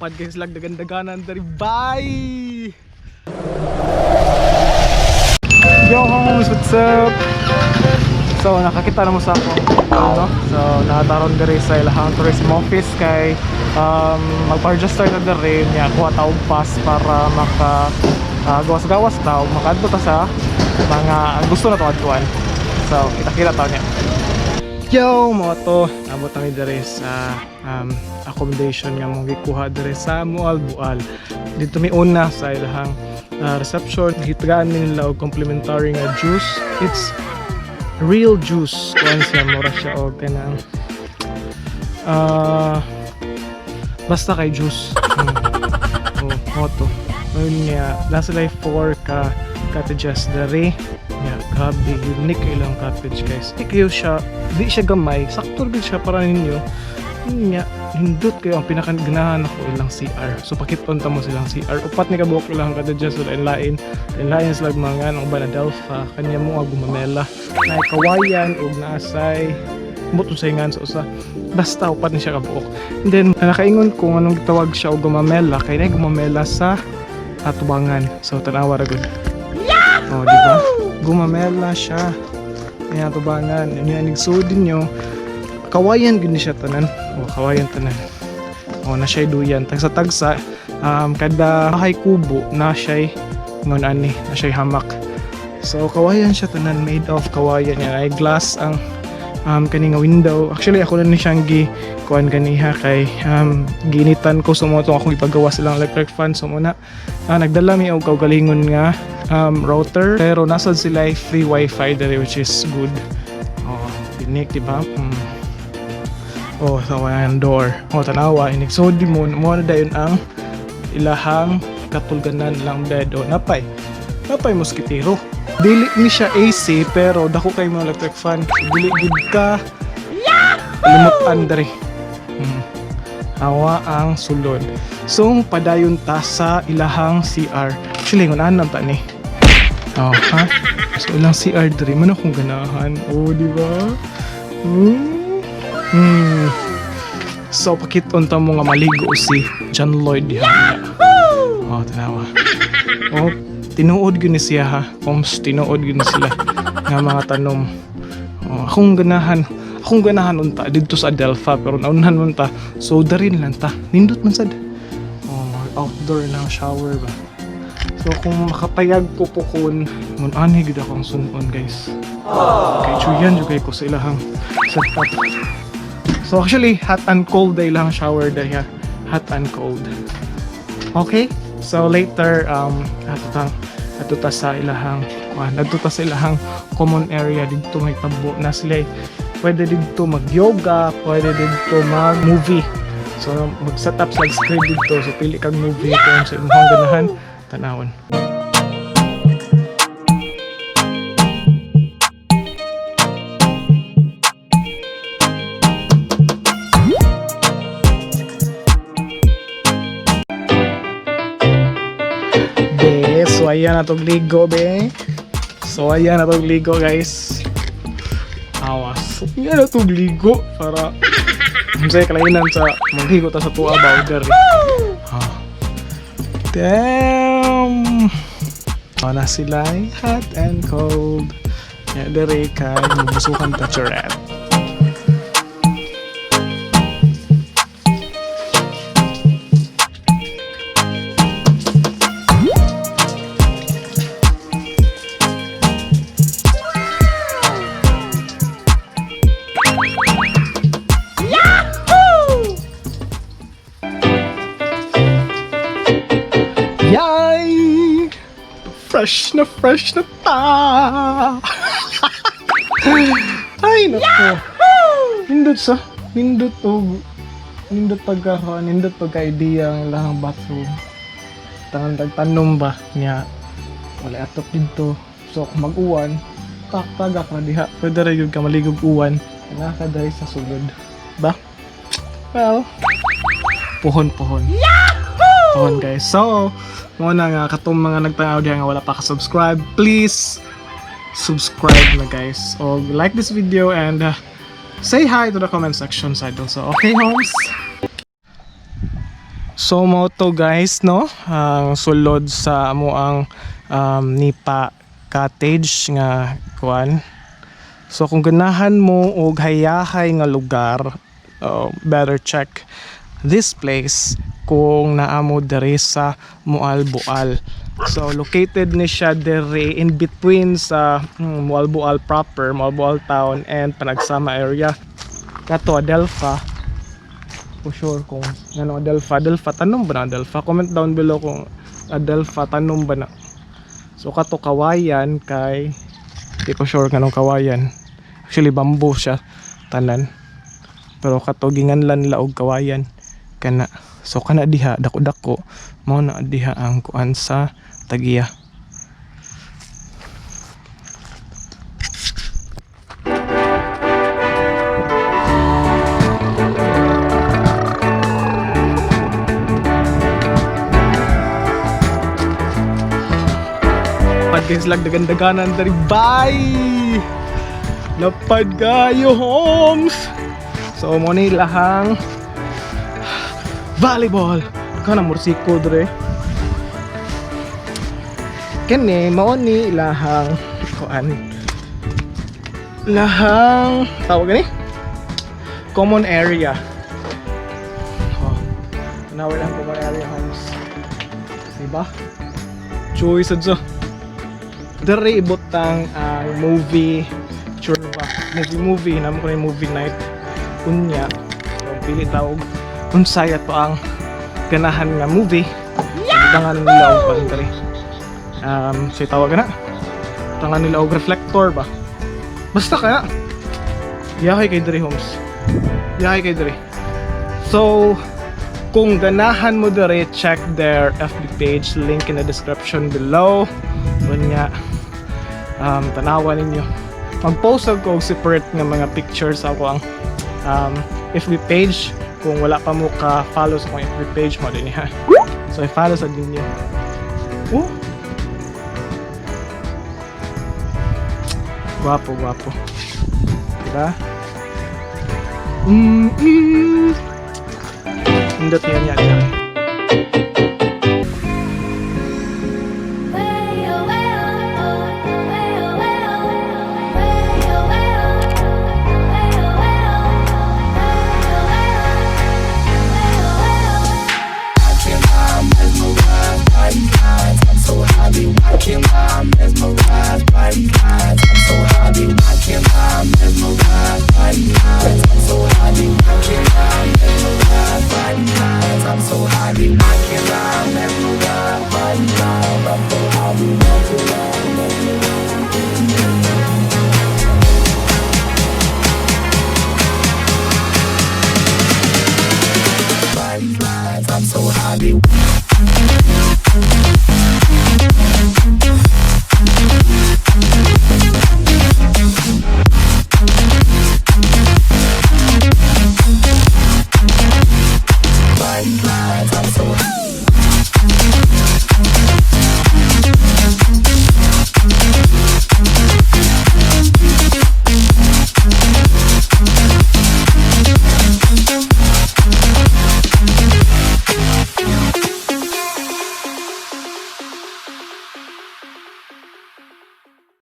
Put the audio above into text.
Lapad guys, lag dagan-daganan diri. Bye! Yo homes, what's up? So nakakita na mo sa ako, no? So nakataron diri sa ilahang tourism office kay magpa-register na diri niya, kuha ta og pass para maka gawas-gawas ta ug makaadto ta sa mga gusto na to adtuan. So kita-kita ta niya. Yo, mo to, abot kami diri sa accommodation nga mong gikuha diri sa Moalboal. Dito mi una sa ilahang reception, gitagaan mi nila og complimentary nga juice. It's real juice. Kuan siya, mura siya og kanang basta kay juice. Oh, mo to. Ayun niya, nasa like 4 ka cottages diri. Yeah, grabe, unique ilang cottage, guys. Di kayo siya, di siya gamay, sakto gid siya para ninyo. Nya, hindot kayo ang pinakaganahan ako ilang CR. So pakiton ta mo silang CR. Upat ni kabuok ilang cottages, wala lain. Lain sila mga ang uban na Delfa, kanya mo nga gumamela. Na kawayan ug naasay mut sa ingan sa usa. Basta upat ni siya kabuok. And then nakaingon ko anong tawag siya og gumamela kay na gumamela sa atubangan. So tanawa ra gud. Oh, di ba? Gumamela siya. Kaya tubangan, niya nigsud ninyo. Kawayan gud ni siya tanan. Oh, kawayan tanan. Oh, na siya duyan. Tagsa-tagsa, kada bahay kubo na siya ngon ani, na siya hamak. So kawayan siya tanan, made of kawayan yan. Ay glass ang kani nga window. Actually ako na ni siyang gi kuan ganiha kay ginitan ko so mo itong akong ipagawa silang electric fan, so muna nagdala mi og kaugalingon nga router, pero nasa sila ay free wifi diri, which is good. Oh, unique, di ba? Oh, sa so, door. Oh, tanawa, inigsodi mo, mo na dayon ang ilahang katulganan lang bed. Oh, napay. Napay moskitero. Dili ni siya AC pero dako kay mo electric fan. So, dili gud ka limutan diri. Awa ang sulod. So padayon ta sa ilahang CR. Actually ngun anam ta ni. Oh, ha? So ilang CR diri man akong ganahan. Oh, di ba? So pakiton ta mo nga maligo si John Lloyd diha. Oh, tanawa. Oh, tinuod gyud ni siya ha. Oms, tinuod gyud ni sila nga mga tanom. Oh, akong ganahan unta didto sa Adelpha pero naunhan man ta. So dari na lang ta. Nindot man sad. Oh, outdoor lang shower ba. So kung makapayag ko po kun mun ani gyud akong sunon, guys. Kay chuyan jud kay ko sa ilahang setup. So actually hot and cold day lang shower day ha. Hot and cold. Okay? So later ato tang adto ta sa ilahang kuan, adto ta sa ilahang common area didto may tabo na sila eh. Pwede didto mag-yoga, pwede didto mag-movie. So mag-set up sa screen didto, so pili kag movie kung sa imong ganahan tanawon. Be, so ayan na tong ligo, be. So ayan na tong ligo, guys. Awas. Ayan na tong ligo para unsay kalainan sa magligo ta sa tuwa ba diri. Ah. Damn! Na sila ay hot and cold. Ya, diri kay mabusukan ta charet. Yay! Fresh na ta! Ay, nako. Nindot sa, nindot og nindot pagka nindot pagka idea ang ilahang bathroom. Tangan tagtanom ba niya. Wala atok didto. So kung mag-uwan, tak tagak na diha. Pwede ra gyud ka maligog uwan. Naka diri sa sulod. Ba? Well, puhon-puhon. Puhon, guys. So, mo na nga katong mga nagtanaw diha nga wala pa ka-subscribe, please subscribe na, guys. O like this video and say hi to the comment section side also. Okay, homes? So mao to, guys, no, ang sulod sa amo ang Nipa Cottage nga kuan. So kung ganahan mo og hayahay nga lugar, better check this place kung naa mo diri sa Moalboal. So located ni siya diri in between sa Moalboal proper, Moalboal town and Panagsama area. Kato Adelpha, ko sure kung ano Adelpha. Adelpha, tanom ba na Adelpha? Comment down below kung Adelpha tanom ba na. So kato kawayan, kay di ko sure kanong kawayan. Actually, bamboo siya tanan, pero kato ginganlan nila og kawayan kana. So kana diha dako-dako, mao na diha ang kuan sa tagiya. Lapad guys, lag dagan-daganan dari. Bye! Lapad kayo, homes! So mao ni ilahang volleyball. Kana mursiko dre. Kini mao ni ilahang kuan. Lahang tawag gani? Common area. Oh. Tanawa lang common area, homes. Diba? Choice so. Dere ibutang ang movie churba. Movie movie namo ko na yung movie night. Unya, so, pili tawag unsay ato ang ganahan nga movie. Butangan nila og kuan dere. So tawag na. Butangan nila og reflector ba. Basta kaya. Yahay kay dere, homes. Yahay kay dere. So, kung ganahan mo dere, check their FB page, link in the description below. Unya, tanawa ninyo. Mag-post ako og separate nga mga pictures sa ako ang FB page. Kung wala pa mo ka-follow sa akong FB page mo din ha. So, i-follow sa ninyo. Oh! Guwapo, guwapo. Diba? Indot niya niya niya.